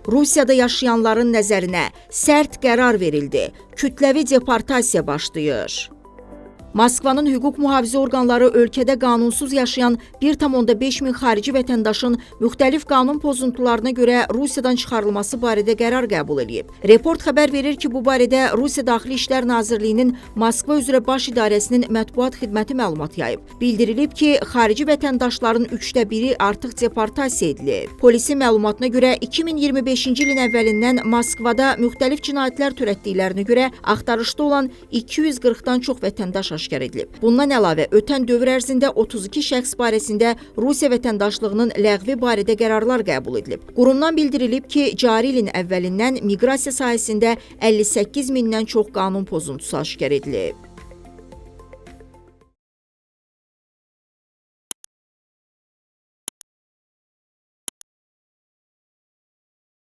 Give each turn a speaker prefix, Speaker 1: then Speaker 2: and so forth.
Speaker 1: Rusiyada yaşayanların nəzərinə sərt qərar verildi. Kütləvi deportasiya başlayır. Moskvanın hüquq mühafizə orqanları ölkədə qanunsuz yaşayan 1,5 min xarici vətəndaşın müxtəlif qanun pozuntularına görə Rusiyadan çıxarılması barədə qərar qəbul eləyib. Report xəbər verir ki, bu barədə Rusiya Daxili İşlər Nazirliyinin Moskva üzrə Baş İdarəsinin mətbuat xidməti məlumat yayıb. Bildirilib ki, xarici vətəndaşların üçdə biri artıq deportasiya edilib. Polisin məlumatına görə 2025-ci ilin əvvəlindən Moskvada müxtəlif cinayətlər törətdiklərinə görə axtarışda olan 240-dan çox vətəndaş aşkar edilib. Bundan əlavə ötən dövr ərzində 32 şəxs barəsində Rusiya vətəndaşlığının ləğvi barədə qərarlar qəbul edilib. Qurumdan bildirilib ki, cari ilin əvvəlindən miqrasiya sahəsində 58 mindən çox qanun pozuntusu aşkar edilib.